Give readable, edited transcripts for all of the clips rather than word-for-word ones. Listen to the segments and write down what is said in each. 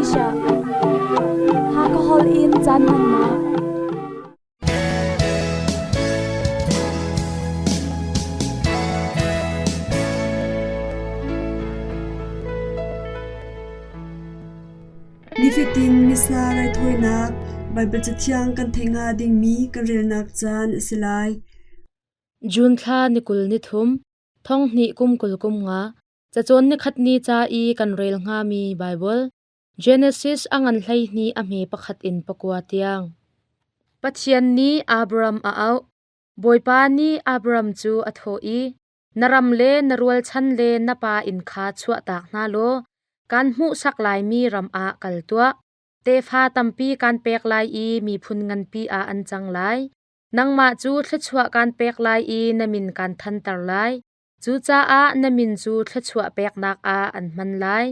Malaysia. Hakha holh in caan hmannak. Nifatin Missa raithawinak Baibal Cathiang kan theih hnga dingmi kan relnak caan a si lai. June thla ni 23, thonghnih kum 20 kum nga, cacawn nikhat ni ca i kan rel hngami Baibal Genesis a ngan 12 a hme pakhat in pakua tiang. Pathian nih Abram a auh. Bawipa nih Abram cu a thawh i, Na ram le na rualchan le na pa inn kha chuahtak hna law kaan hmuhsak laimi ram ah kal tuah. Tefa tampi kaan pek lai i miphun nganpi ah an cang lai. Nangmah cu thluachuah kaan pek lai i na min kaan thanter lai. Cucaah na min cu thluachuah peknak ah an hman lai.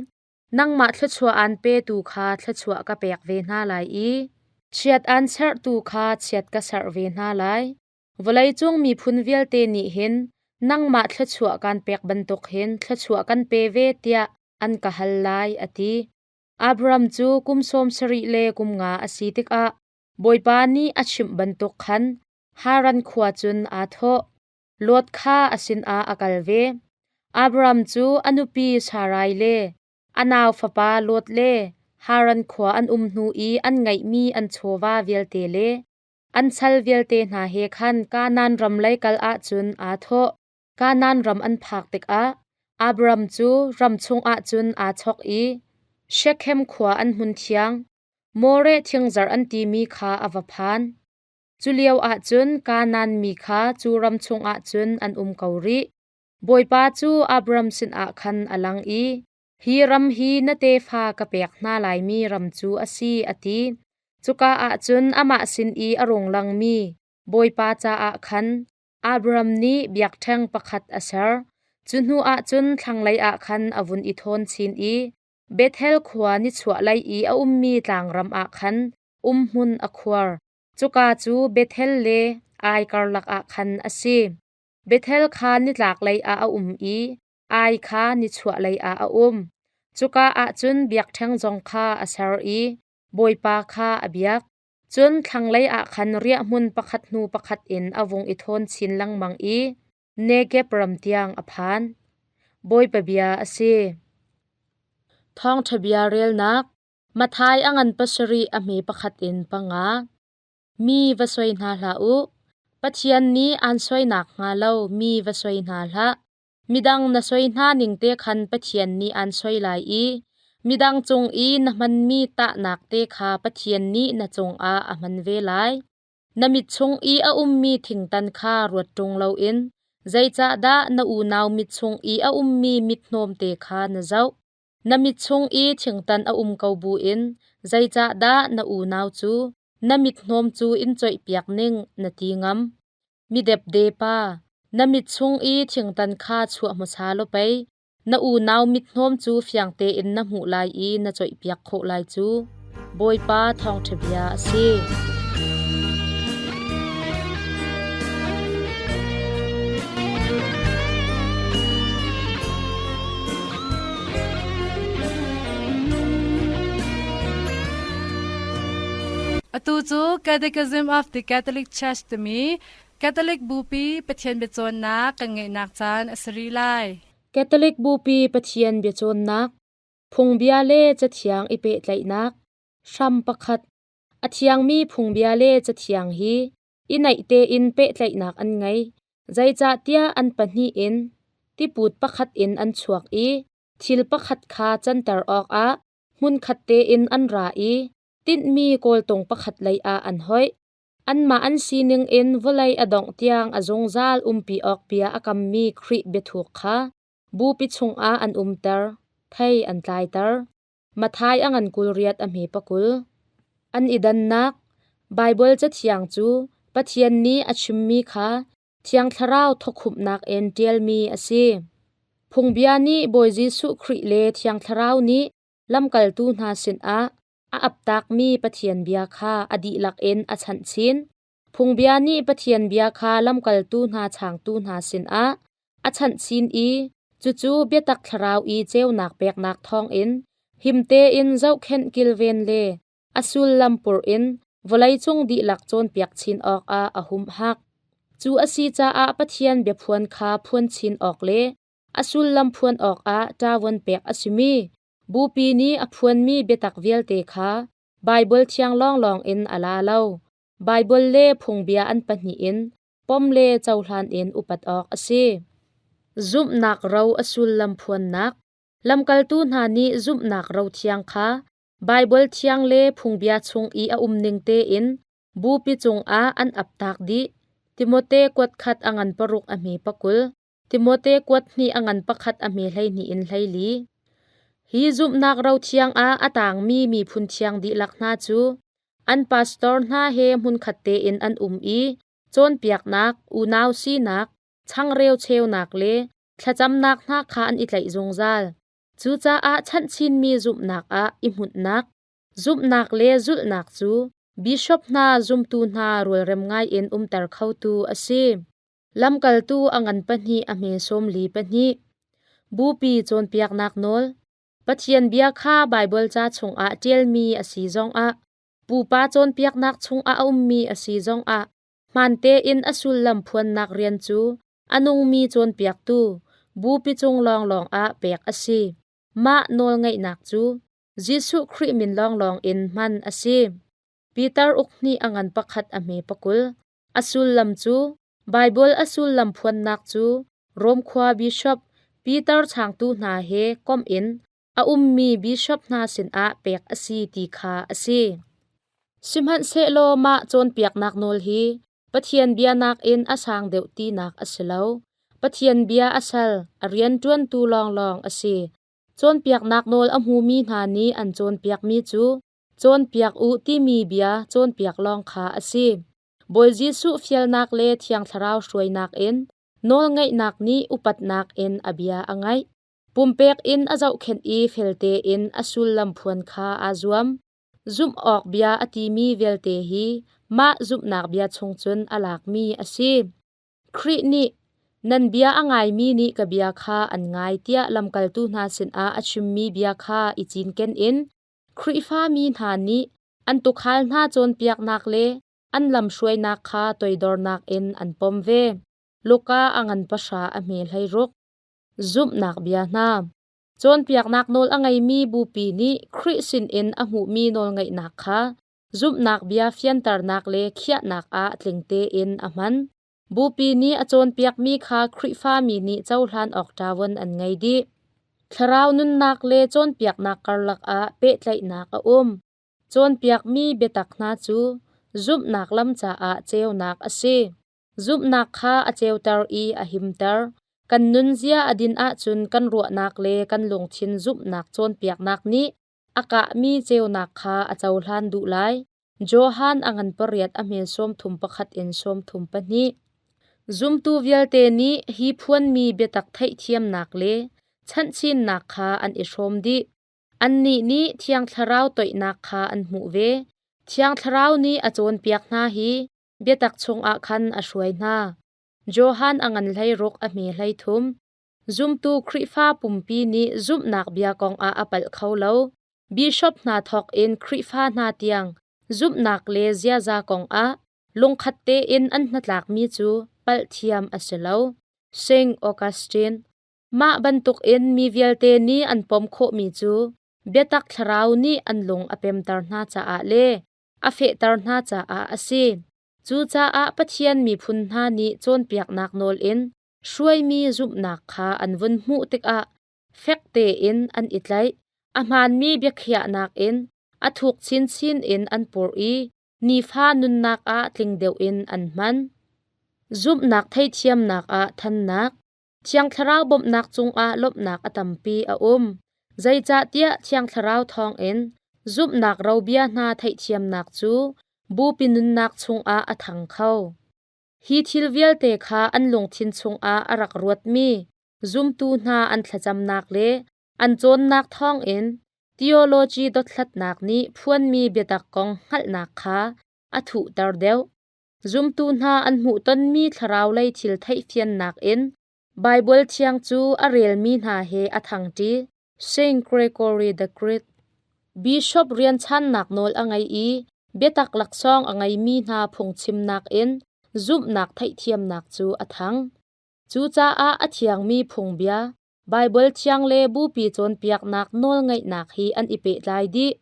Nangmah thluachuah aan petu kha thluachuah ka pek ve hna lai i chiat aan serhtu kha chiat ka serh ve hna lai. Vawleicung miphun vialte nih hin nangmah thluachuah kaan pek bantuk hin thluachuah kan pe ve tiah an ka hal lai, a ti. Abram cu kum 70 le kum nga a si tikah Bawipa nih a chimh bantuk khan Haran khua cun aa thawh. Lot kha a sinah a kal ve. Abram cu a nupi Sarai le a nau fapa Lot le Haran khua an um hnu i an ngeihmi an chawva vialte le an sal vialte hna he khan Kanaan ram lei kal ahcun aa thawh. Kanaan ram an phak tikah Abram cu ram chungah cun aa chawk i Shekhem khua an hmun thiang Moreh thingzar an timi kha a va phan. Cu lio ahcun Kanaan mi kha cu ram chungah cun an um ko rih. Bawipa cu Abram sinah khan a lang i, Hi ram hi na tefa ka pek hna laimi ram cu a si, a ti. Cuka ah cun amah sin i a rung langmi Bawipa caah khan Abram nih biakṭheng pakhat a ser. Cu hnuah cun thlanglei ah khan a vun i thawn chin i Bethel khua nichuahlei i a ummi tlangram ah khan umhmun a khuar. Cuka cu Bethel le Ai karlak ah khan a si. Bethel kha nitlaklei ah a um i Ai kha nichuahlei ah a um. Cuka ah cun biakṭheng zong kha a ser i Bawipa kha a biak. Cun thlanglei ah khan riahhmun pakhat hnu pakhat in a vung i thawn chin lengmang i Negeb ram tiang a phan. Bawipa bia a si. Thawngṭha bia relnak Matthai a ngan pasarih a hme pakhat in panga. Mi va soi hna hlah u. Pathian nih aan soinak hnga lo mi va soi hna hlah. Midang na soi hna ning te khan Pathian nih aan soi lai i midang cung i na hmanmi tahnak te kha Pathian nih na cungah a hman ve lai. Na mit chung i a ummi thingtan kha ruat ṭung loin zeicahdah na unau mit chung i a ummi mithnawmte kha na zoh? Na mit chung i thingtan a um ko buin zeicahdah na unau cu na mithnawm cu in coihpiak ning na ti ngam? Mi depde pa, na mit chung i thingtan kha chuah hmasa law pei na unau mithnawm cu fiang tein na hmuh lai i na coihpiak khawh lai cu. Bawipa thawngṭha bia a si. Atu cu Catechism of the Catholic Church timi Catholic Bupi Pathian biacawnnak kan ngeihnak caan a si rih lai. Catholic Bupi Pathian biacawnnak, phungbia le cathiang i pehtlaihnak, hram pakhat. A thiangmi phungbia le cathiang hi i naih tein pehtlaihnak an ngei, zeicahtiah an pahnih in tiput pakhat in an chuak i thil pakhat kha canter awkah hmunkhat tein an ra i tinhmi kawltung pakhat lei ah an hoih. Anmah an sining in vawlei a dongh tiang a zungzal umpi awk bia a kammi Khrih biathuk kha bupi chungah an umter, thei an tlaiter. Matthai a ngan 28 a hme pakul. An i dannak Baibal Cathiang cu Pathian nih a chimmi kha Thiang Thlarau thawkhumhnak in ṭialmi a si. Phungbia nih Bawi Jesuh Khrih le Thiang Thlarau nih lamkaltu hna sinah a aptakmi Pathian bia kha a dihlak in a chanh chin. Phungbia nih Pathian bia kha lamkaltu hna changtu hna sinah a chanh chin i cucu biatak thlarau i ceunak peknak thawngin Him tein zohkhenh kilven le a sullam pur in vawleicung dihlak cawnpiak chin awkah a humhak. Cu a si caah Pathian biaphuan kha phuan chin awk le a sullam phuan awkah ṭavuan pek a simi Bupi nih a phuanmi biatak vialte kha Baibal thiang lawnglawng in a la lo. Baibal le phungbia an pahnih in pom le cohlan in upat awk a si. Zumhnak ro a sullam phuannak Lamkaltu hna nih zumhnak ro thiang kha Baibal thiang le phungbia chung i a umning tein bupi cungah an aptak dih. Timote kuat khat a ngan paruk a hme pakul. Timote kuat hnih a ngan pakhat a hme 12 in 14. Hi zumhnak ro thiang ah a tangmi miphun thiang dihlak hna cu an pastor hna he hmunkhat tein an um i cawnpiaknak, unau sinak, changreu cheunak le thlacamnak hna kha an i tlaih zungzal. Cucaah chanhchinmi zumhnak ah i hmunhnak, zumhnak le zulhnak cu bishop hna zumtu hna rualrem ngaiin umter khotu a si. Lamkaltu a ngan pahnih a hme 42. Bupi cawnpiaknak nawl. Pathian bia kha Baibal ca chungah ṭialmi a si zongah, pupa cawnpiaknak chungah a ummi a si zongah, hmaan tein a sullam phuannak rian cu a nungmi cawnpiaktu, bupi cung lawnglawng ah pek a si. Mah nawlngeihnak cu Jesuh Khrih min lawnglawng in hman a si. Peter uk hnih a ngan pakhat a hme pakul. A sullam cu Baibal a sullam phuannak cu Rom khua bishop Peter changtu hna he komh in a ummi bishop hna sinah pek a si ti kha a si. Sihmanhsehlaw mah cawnpiaknak nawl hi Pathian bia nakin a sang deuh tinak a si lo. Pathian bia a sal, a rianṭuantu lawnglawng a si. Cawnpiaknak nawl a hmumi hna nih an cawnpiakmi cu cawnpiak u timi bia cawnpiak lawng kha a si. Bawi Jesuh fialnak le Thiang Thlarau hruainak in nawlngeihnak nih upatnak in a bia a ngaih. Pumpek in a zohkhenh i felte in a sullam phuan kha aa zuam. Zumh awk bia a timi vialte hi mah zumhnak bia chung cun a lakmi a si. Khrih nih nan bia a ngaimi nih ka bia kha an ngai tiah lamkaltu hna sinah a chimmi bia kha i cinken in Khrihfami hna nih an tuukhal hna cawnpiaknak le an lamhruainak kha toidornak in an pom ve. Luka a ngan pahra a hme 16. Zumhnak bia hna. Cawnpiaknak nawl a ngeimi bupi nih Khrih sinin a hmuhmi nawlngeihnak kha zumhnak bia fianternak le khiahnak ah tling tein a hman. Bupi nih a cawnpiakmi kha Khrihfami nih cohlan awk ṭavuan an ngei dih. Thlarau nunnak le cawnpiaknak karlak ah pehtlaihnak a um. Cawnpiakmi biatak hna cu zumhnak lam caah ceunak a si. Zumhnak kha a ceuter i a himter. Kan nunzia a din ahcun kan ruahnak le kan lungthin zumhnak cawnpiaknak nih a kahmi ceunak kha a cohlan duh lai. Johan a ngan pariat a hme 31 in 32. Zumtu vialte nih hi phuanmi biatak theihthiamnak le chanhchinnak kha an i hrawm dih. Annih nih Thiang Thlarau toihnak kha an hmuh ve. Thiang Thlarau nih a cawnpiak hna hi biatak chungah khan a hruai hna. Johan a ngan 16 a hme 33. Zumtu Khrihfa pumpi nih zumhnak bia kongah a palh kho lo. Bishop hna thawk in Khrihfa hna tiang zumhnak le ziaza kongah lungkhat tein an hnatlakmi cu palh thiam a si lo. Saint Augustine. Mah bantukin mi vialte nih an pom khawhmi cu biatak thlarau nih an lung a pemter hna caah le a fehter hna caah a si. Cucaah Pathian miphun hna nih cawnpiaknak nawl in hruaimi zumhnak kha an vun hmuh tikah fek tein an i tlaih. A hmaanmi biakhiahnak in a thuk chinchin in an pur i nifa nunnak ah tling deuh in an hman. Zumhnak theithiamnak ah thannak, Thiang Thlarau bawmhnak cungah lawmhnak a tampi a um. Zeicahtiah Thiang Thlarau thawngin zumhnak robia hna theihthiamnak cu bupi nunnak chungah a thang kho. Hi thil vialte kha an lungthin chungah a rak ruatmi zumtu hna an thlacamnak le an cawnnak thawngin theology dothlatnak nih phuanmi biatak kong hngalhnak kha a thuhter deuh. Zumtu hna an hmuhtonmi thlaraulei thil theihfiannak in Baibal Thiang cu a relmi hna he a thangṭi. Saint Gregory the Great. Bishop rianchannak nawl a ngei i biatak laksawng a ngeimi hna phungchimnak in zumhnak theihthiamnak cu a thang. Cucaah a thiangmi phungbia, Baibal thiang le bupi cawnpiaknak nawlngeihnak hi an i pehtlai dih.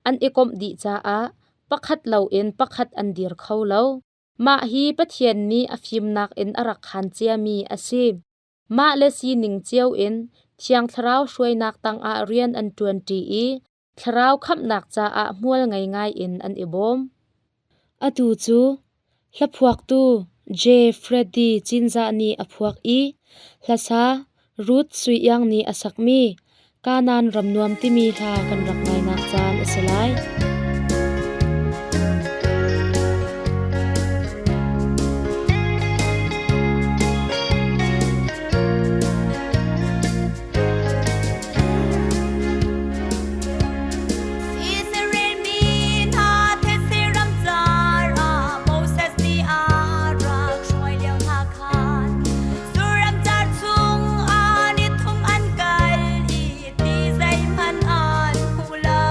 An i komh dih caah pakhat loin pakhat an dir kho lo. Mah hi Pathian nih a fimnak in a rak khaan ciami a si. Mah le sining cio in Thiang Thlarau hruainak tangah rian an ṭuanṭi i thlarau khamhnak caah hmual ngei ngai in an i bawm. Atu cu hlaphuaktu J. Freddy Cinzah nih a phuak i hlasa Ruth Sui Iang nih a sakmi Kanaan ram nuam timi hla kan rak ngainak caan a si lai. Israel mi hna thetse ram car ah Moses nih a rak hruai lio hna khan Suram car chung ah ni thum an kal i ti zeihmanh an hmu lo.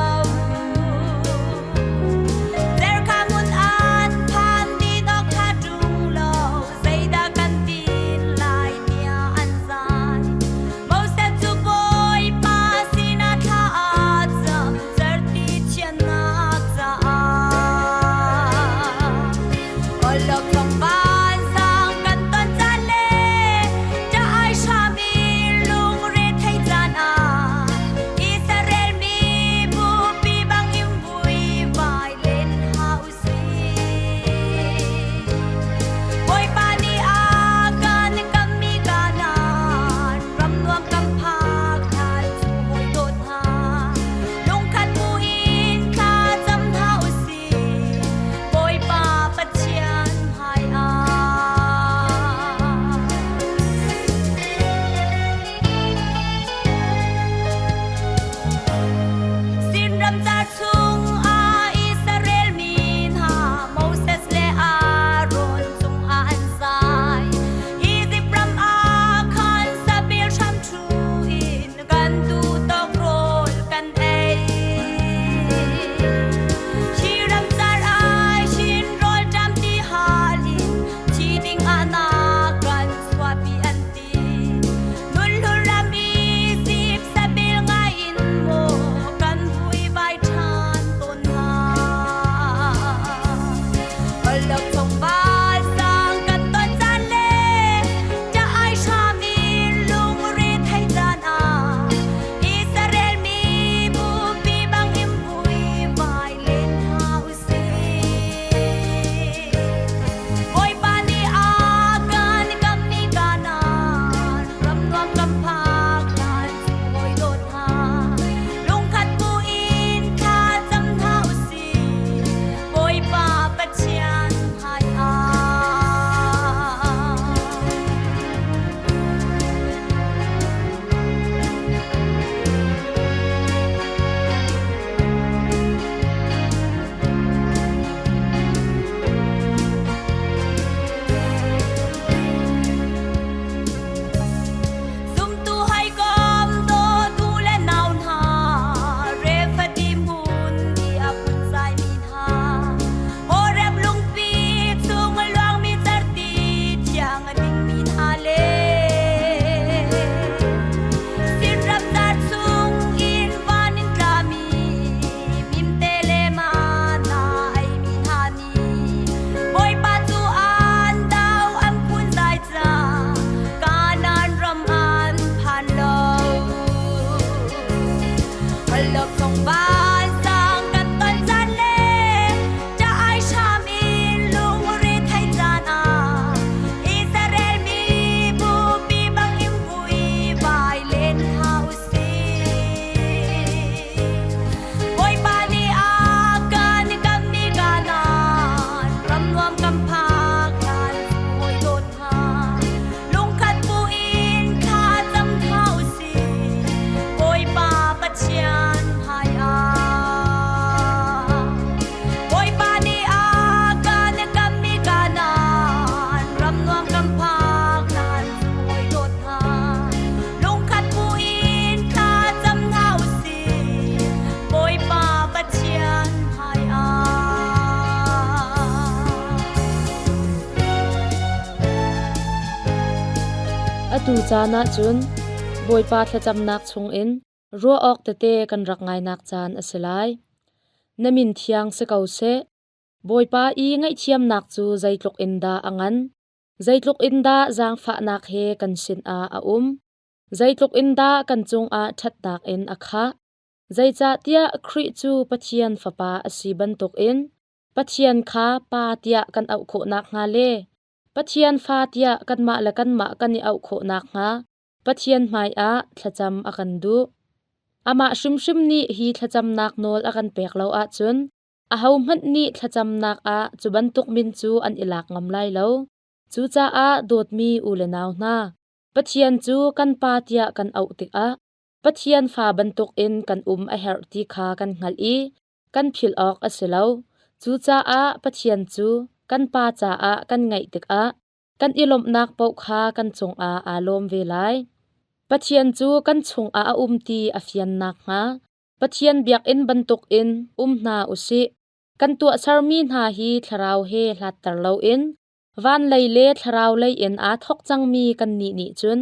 Atu caan ahcun Bawipa thlacamnak chungin ruah awk tete kan rak ngainak caan a si lai. Na min thiang si ko seh. Bawipa i ngaihthiamnak cu zeitluk in dah a ngan. Zeitluk in dah zaangfahnak he kan sinah a um. Zeitluk in dah kan cungah ṭhatnak in a khah. Zeicahtiah Khrih cu Pathian Fapa a si bantukin Pathian kha Pa tiah kan auh khawh nakhnga le Pathian fa tiah kanmah le kanmah kan i auh khawh nakhnga Pathian hmaiah thlacam a kan duh. Amah hrimhrim nih hi thlacamnak nawl a kan pek lo ahcun ahohmanh nih thlacamnak ah cu bantuk min cu an i lak ngam lai lo. Cucaah dawtmi u le nau hna, Pathian cu kan Pa tiah kan auh tikah Pathian fa bantukin kan um a herh ti kha kan hngalh i kan philh awk a si lo. Cucaah Pathian cu kan Pa caah kan ngaih tikah kan i lawmhnak paoh kha kan cungah aa lawm ve lai. Pathian cu kan chungah a um ti a fian nakhnga Pathian biakinn bantukin um hna u sih. Kan tuahsermi hna hi thlarau he hlatter loin van lei le thlarau lei in aa thawk cangmi kannih nih cun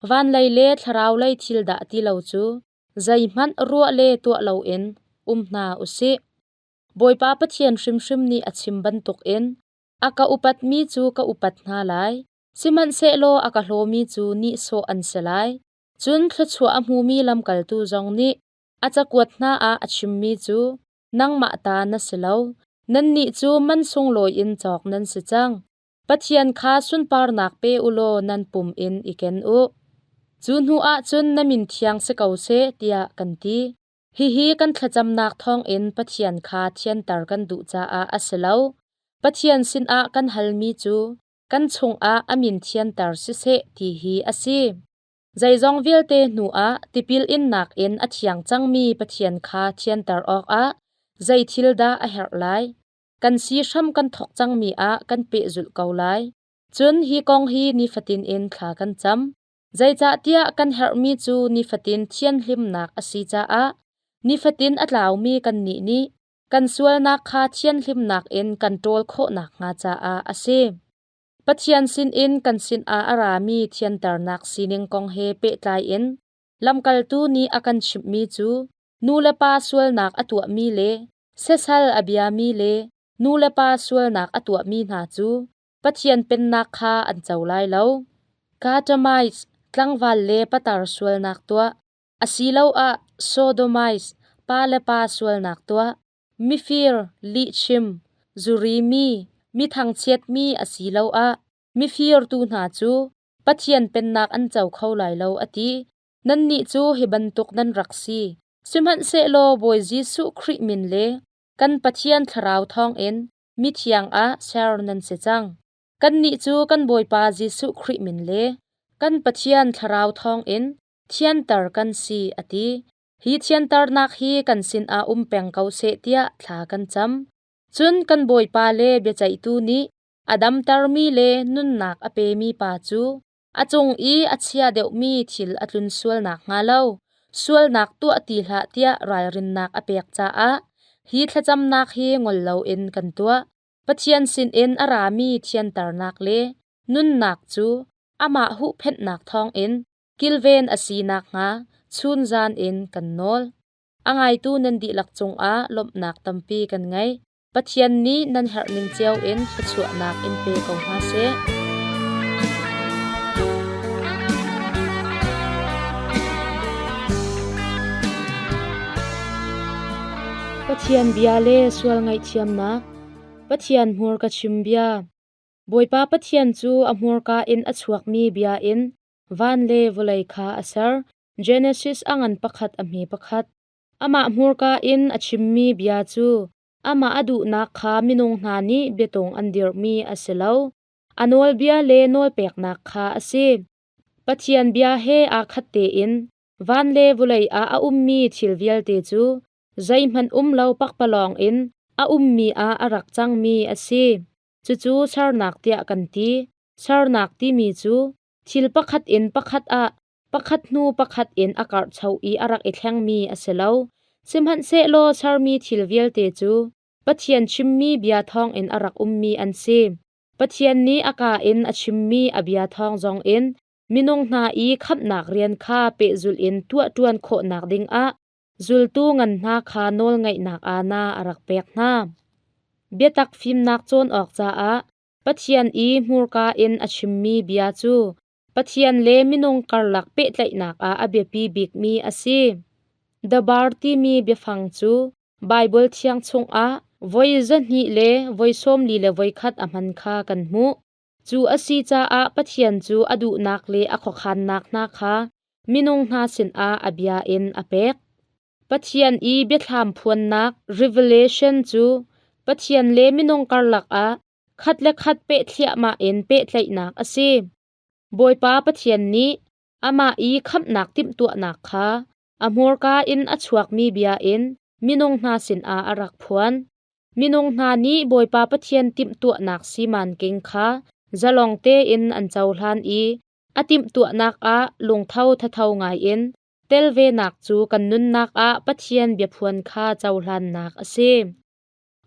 van lei le thlarau lei thil dah ti lo cu zeihmanh ruah le tuah loin um hna u sih. Bawipa Pathian hrimhrim nih a chim bantukin a ka upatmi cu ka upat hna lai, sihmanhsehlaw a ka hlawmi cu nihsawh an si lai. Cun thluachuah a hmumi lamkaltu zong nih a cakuat hna ah a chimmi cu nangmah ta na si lo, nannih cu man sunglawi in cawk nan si cang. Pathian kha sunparnak pe u law nan pum in i ken u. Cu hnu ah cun na min thiang si ko seh tiah kan ti. Hihi kan thlacamnak thawngin Pathian kha thianter kan duh caah a si lo. Pathian sinah kan halmi cu kan chungah a min thianter siseh ti hi a si. Zeizong vialte hnuah tipil innak in a thiang cangmi Pathian kha thianter awkah zei thil dah a herh lai? Kan si hram kan thawk cangmi ah kan pehzulh ko lai. Cun hi kong hi nifatin in thla kan cam. Zeicahtiah kan herhmi cu nifatin thianhlimnak a si caah nifatin a tlaumi kannih nih kan sualnak kha thianhlimnak in kan ṭawl khawh nakhnga caah a si. Pathian sinin kan sinah a rami thianternak sining kong he pehtlai in lamkaltu nih a kan chimhmi cu nu le pa sualnak a tuahmi le siasal a biami le nu le pa sualnak a tuahmi hna cu Pathian pennak kha an co lai lo. Catamites tlangval le patar sualnak tuah, asiloah Sodomites pa le pa sualnak tuah, mifir, lihchim, zurimi, mi thangchiatmi asiloah mifirtu hna cu Pathian pennak an co kho lai lo a ti. Nannih cu hi bantuk nan rak si. Sihmanhsehlaw Bawi Jesuh Khrih min le kan Pathian Thlarau thawngin mithiang ah ser nan si cang. Kannih cu kan Bawipa Jesuh Khrih min le kan Pathian Thlarau thawngin thianter kan si, a ti. Hi thianternak hi kan sinah um peng ko seh tiah thla kan cam. Cun kan Bawipa le biaceihtu nih a damtermi le nunnak a pemi pa cu a cung i a chia deuhmi thil a tlun sual nakhnga lo sualnak tuah ti hlah tiah ralrinnak a pek caah hi thlacamnak hi ngol loin kan tuah. Pathian sinin a rami thianternak le nunnak cu amah huhphenhnak thawngin kilven a si nakhnga chunzan in kan nawl. A ngaitu nan dihlak cungah lawmhnak tampi kan ngei. Pathian nih nan herhning cio in thluachuahnak in pe ko hna seh. Pathian bia le sual ngaihthiamnak Pathian hmurka chim bia Bawipa Pathian cu a hmurka in a chuakmi bia in van le vawlei kha a ser. Genesis a ngan pakhat a hme pakhat. Amah hmurka in a chimmi bia cu amah a duhnak kha minung hna nih biatung an dirhmi a si lo. A nawlbia le nawlpeknak kha a si. Pathian bia he aa khat tein van le vawlei ah a ummi thil vialte cu zeihmanh um lo pakpalawng in a ummi ah a rak cangmi a si. Cucu sernak tiah kan ti. Sernak timi cu thil pakhat in pakhat ah pakhat hnu pakhat in a karhcho i a rak i thlengmi a si lo. Sihmanhsehlaw sermi thil vialte cu Pathian chimmi bia thawngin a rak ummi an si. Pathian nih a kaa in a chimmi a bia thawng zongin Minung hna i khamhnak rian kha pehzulh in tuahṭuan khawhnak dingah zultu ngan hna kha nawlngeihnak aana a rak pek hna. Biatak fimnak cawn awk caah Pathian i hmurka in a chimmi bia cu Pathian le minung karlak pehtlaihnak ah a biapi bikmi a si. Dabar timi biafang cu Baibal Thiang chungah voi 200 le voi 41 a hman kha kan hmuh. Cu a si caah Pathian cu a duhnak le a khuakhannak hna kha minung hna sinah a bia in a pek. Pathian i biathlam phuannak revelation cu Pathian le minung karlak ah khat le khat peh thliahmah in pehtlaihnak a si. Bawipa Pathian nih amah i khamhnak timhtuahnak kha a hmurka in a chuakmi bia in minung hna sinah a rak phuan. Minung hna nih Bawipa Pathian timhtuahnak simanking kha zalong tein an cohlan i a timhtuahnak ah lungtho thatho ngaiin tel venak cu kan nunnak ah Pathian biaphuan kha cohlannak a si.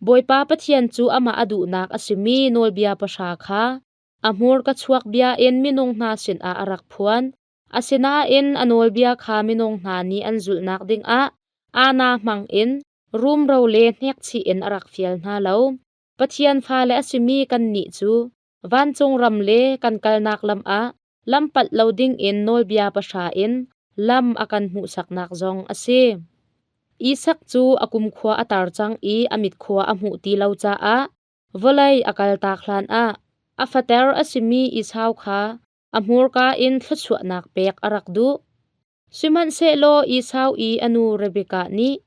Bawipa Pathian cu amah a duhnak a simi nawlbia pahra kha a hmurka chuak bia in minung hna sinah a rak phuan. Asinain a nawlbia kha minung hna nih an zulhnak dingah aana hmangin rumro le hnekchih in a rak fial hna lo. Pathian fale a simi kannih cu vancung ram le kan kalnak lam ah lam palh lo dingin nawlbia pahra in lam a kan hmuhsaknak zong a si. Isak cu a kumkhua a tar cang i a mitkhua a hmuh ti lo caah vawlei a kaltak hlanah a fater a simi Esau kha a hmurka in thluachuahnak pek a rak duh. Sihmanhsehlaw Esau i a nu Rebekah nih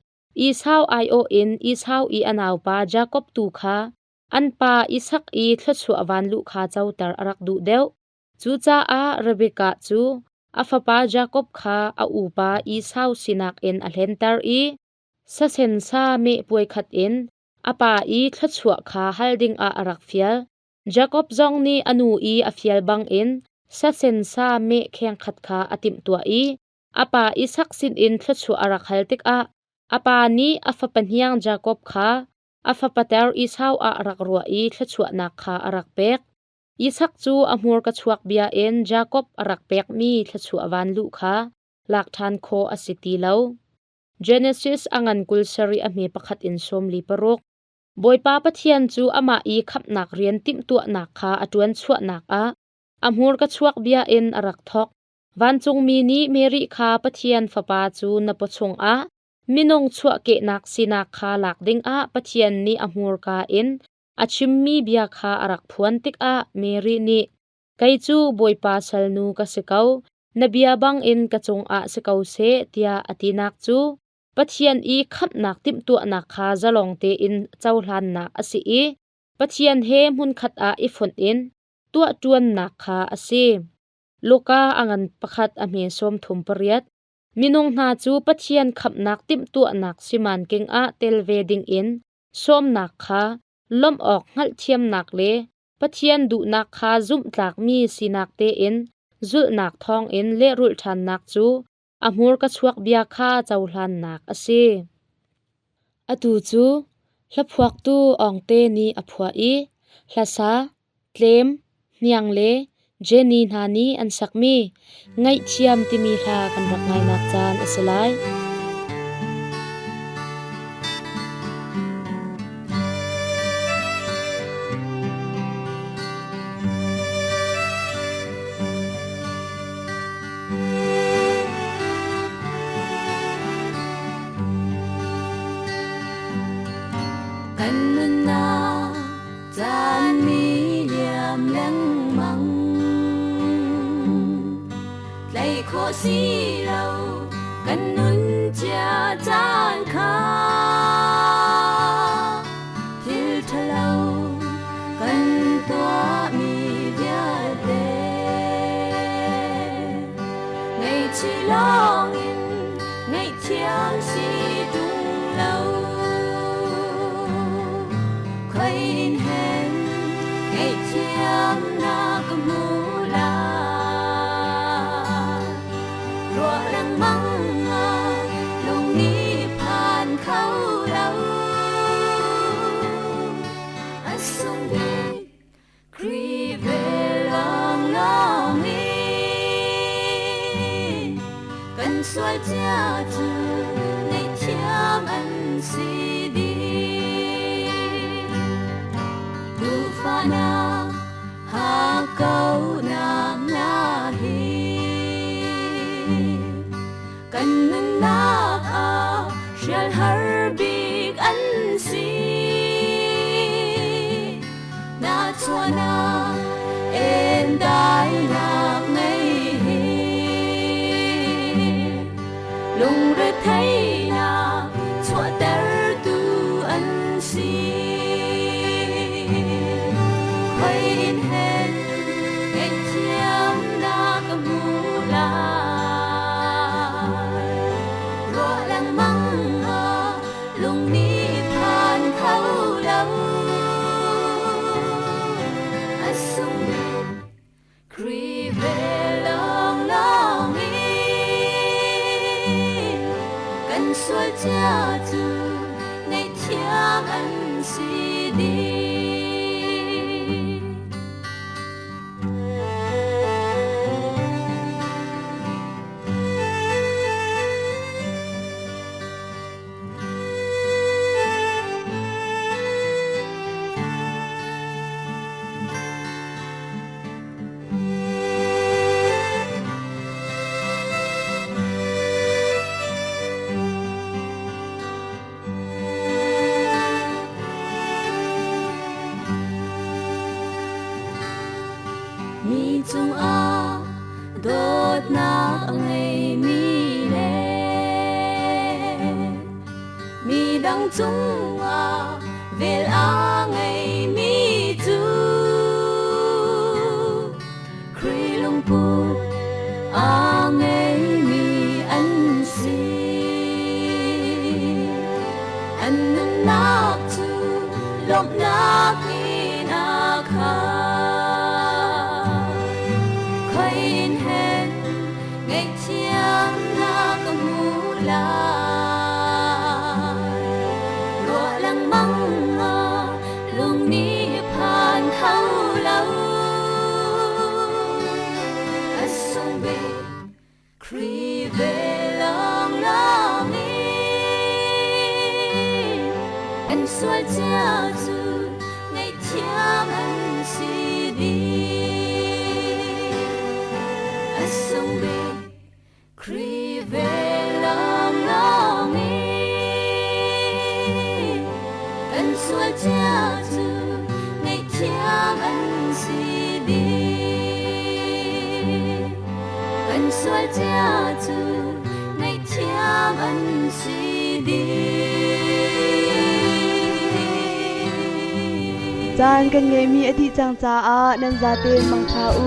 Esau aiawh in Esau i a naupa Jakob tu kha an pa Isak i thluachuah vanluh kha coter a rak duh deuh. Cucaah Rebekah cu a fapa Jakob kha a upa Esau sinak in a hlenter i sasen sa meh puai khat in a pa i thluachuah kha hal dingah a rak fial. Jakob zong nih a nu i a fial bangin sasen sa meh kheng khat kha a timhtuah i a pa Isak sinin thluachuah a rak hal tikah a pa nih a fapa hniang Jakob kha a fapater Esau ah a rak ruah i thluachuahnak kha a rak pek. Isak cu a hmurka chuak bia in Jakob a rak pekmi thluachuah vanluh kha lak ṭhan khawh a si ti lo. Genesis a ngan 27 a hme pakhat in 46. Bawipa Pathian cu amah i khamhnak rian timhtuahnak kha a ṭuan chuahnak ah a hmurka chuak bia in a rak thawk. Vancungmi nih Mary kha Pathian Fapa cu na pawchung ah minung chuahkehnak sinak kha lak dingah Pathian nih a hmurka in a chimmi bia kha a rak phuan tikah Mary nih, Kei cu Bawipa salnu ka si ko, na bia bangin ka cungah si ko seh, tiah a tinak cu Pathian i khamhnak timhtuahnak kha zalong tein cohlannak a si i Pathian he hmunkhat ah i fonh in tuahṭuannak kha a si. Luka a ngan pakhat a hme 38. Minung hna cu Pathian khamhnak timhtuahnak simanking ah tel ve dingin sawmnak kha lawmh awk hngalhthiamnak le Pathian duhnak kha zumhtlakmi sinak tein zulhnak thawngin lehrulh ṭhannak cu a hmurka chuak bia kha cohlannak a si. Atu cu hlaphuaktu Awngte nih a phuah i hlasa, tlem, hniang le Jenny hna nih an sakmi Ngaihthiam timi hla kan rak ngainak caan a si lai. Kan nunnak caan mi liam lengmang tlai khawh si lo kan nun cia caan kha thil ṭhalo kan tuahmi vialte ngaihchih lawngin ngaihthiam si ṭung lo khoi in hen ngaihthiam na ka hmu lai ruah lengmang ah lung nih phan kho lo. sual cia cu ngaihthiam an si dih. Duhfahnak hakkauhnak hna hi kan nunnak ah hrial har bik an si. Nahchuahnak endainak ngei hi lungretheihnak chuahtertu an si. Khoi in hen ngaihthiamnak ka hmu lai. Ruah lengmang ah lung nih phan kho lo. A sung bik Khrih vel lawnglawng in kan sual cia cu ngaihthiam an si dih. Mi cungah dawtnak a ngeimi le midang cungah vel a ngeimi cu Khrih lungput a ngeimi an si. An nunnak cu lawmhnak in a khat. Khoi in hen ngaihthiamnak ka hmu lai. Ruah lengmang ah lung nih phan kho lo. A sung bik Khrih vel lawnglawng in kan sual cia cu ngaihthiam an si dih. A sung bik Khrih vel lawnglawng in kan sual cia cu ngaihthiam an si dih. Kan sual cia cu ngaihthiam an si dih. Caan kan ngeihmi a dih cang caah nan zaten mangṭha u.